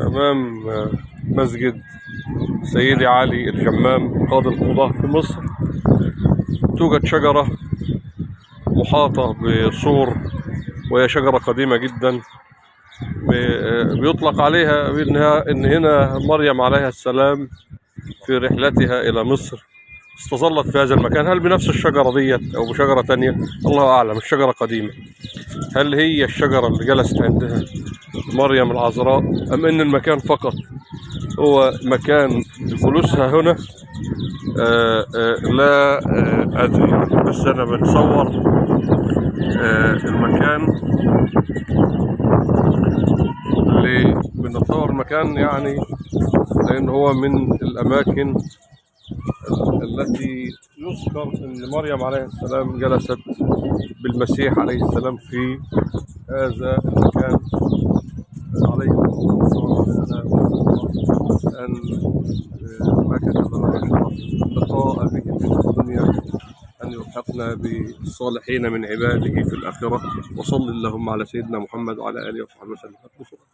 أمام مسجد سيدي علي الجمام قاضي القضاة في مصر. توجد شجرة محاطة بسور، وهي شجرة قديمة جدا، بيطلق عليها إن هنا مريم عليها السلام في رحلتها إلى مصر استظلت في هذا المكان. هل بنفس الشجرة ديت أو بشجرة تانية؟ الله أعلم. الشجرة قديمة. هل هي الشجرة اللي جلست عندها مريم العذراء، أم إن المكان فقط هو مكان جلوسها هنا؟ لا أدري، بس أنا بتصور المكان اللي بنتصور المكان، لأن هو من الأماكن التي يذكر أن مريم عليه السلام جلست بالمسيح عليه السلام في هذا المكان عليه الصلاة والسلام، أن ما كتب لنا شرف لقاء به في الدنيا أن يلحقنا بالصالحين من عباده في الآخرة. وصل اللهم على سيدنا محمد وعلى آله وصحبه وسلم.